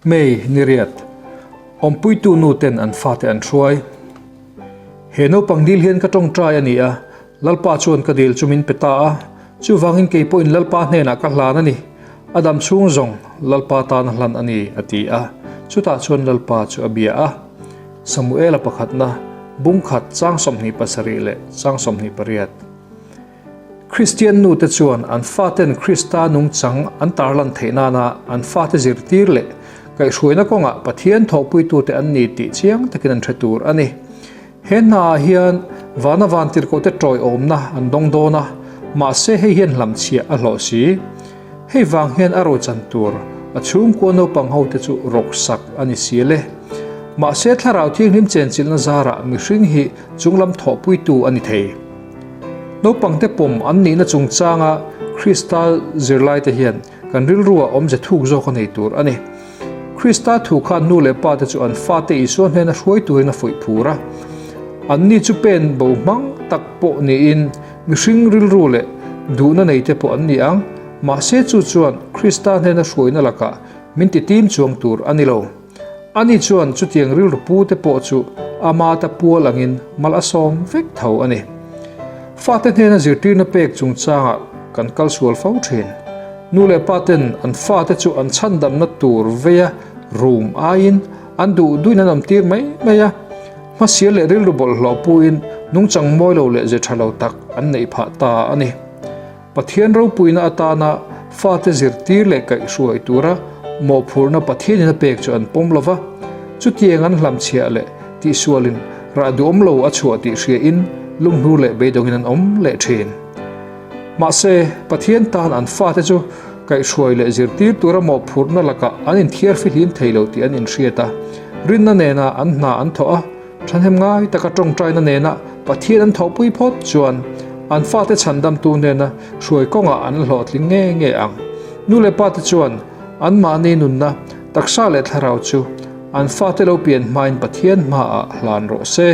May ni riat, awmpuitu nu ten an fate an hruai. He naupang dil hian ka tawngtai a ni a, Lalpa chuan ka dil chu min pe ta a, chuvangin kei pawhin Lalpa hnenah ka hlan a ni. A dam chhung zawng Lalpa tan a hlan a ni, a ti a. Chutah chuan Lalpa chu a bia a. Samuela pakhatna, bung khat chang 27 leh chang 28. Kristian nute chuan an faten Krista nungchang an tarlan theih nana an fate zirtir leh kaihhruaina kawngah Pathian thawhpuitute an ni tih chiang takin an hre tur a ni. He hnaah hian vana vantirhkohte tawiawmna an dawng dawn a, mahse hei hian hlamchhiah a hlawh si. Hei vang hian a rochan tur a chhungkua naupang hote chu rawksak a ni si le. Mahse thlarau thianghlim chenchilhna zarah mihring hi chunglam thawhpuitu a ni thei. Naupangte pawm an nihna chungchanga Krista zirlaite hian kan rilruah awmze thuk zawk a nei tur a ni. Krista thu khan nu leh pate chu an fate Isua hnena hruai turin a fuih phur a. Anni chu pen bo hmang tak pawh niin mihring rilru leh duhna neite pawh an ni ang. Mahse chu chuan Krista hnena hruaina lakah min ti tim chuang tur a ni lo. Ani chuan chutiang rilru pute pawh chu ama ta pual angin mal a sawm vek tho a ni. Fate hnena zirtirna pek chungchangah kan kal sual fo thin. Nu leh pa ten an fate chu an chhandamna tur veia rum aiin an duh duin an awm tir mai mai a. Hmasial leh rilru bawlhhlawh puin nungchang mawi lo leh ze tha lo tak an neih phah ta a ni. Pathian ropuina atana fate zirtir leh kaihhruai tura mawhphurhna Pathianin a pek chu an pawm lo va, chutiang an hlamchhiah leh tihsualin rah duhawm lo a chhuah tih hriain lunghnur leh beidawngin an awm leh thin. Mahse, Pathian tan an fate chu kaihhruai leh zirtir tura mawhphurhna lakah an inthiar fihlim thei lo tih an inhriat a, rinna nena an hna an thawh a, Thahnem ngai taka tawngtaina nena Pathian an thawhpui phawt chuan an fate chhandamtu hnena hruai kawngah an hlawhtling nge nge ang. Nu leh pate chuan anmahni nunna, taksa leh thlarau chu an fate lo pian hmain Pathian hmaah hlan rawh se.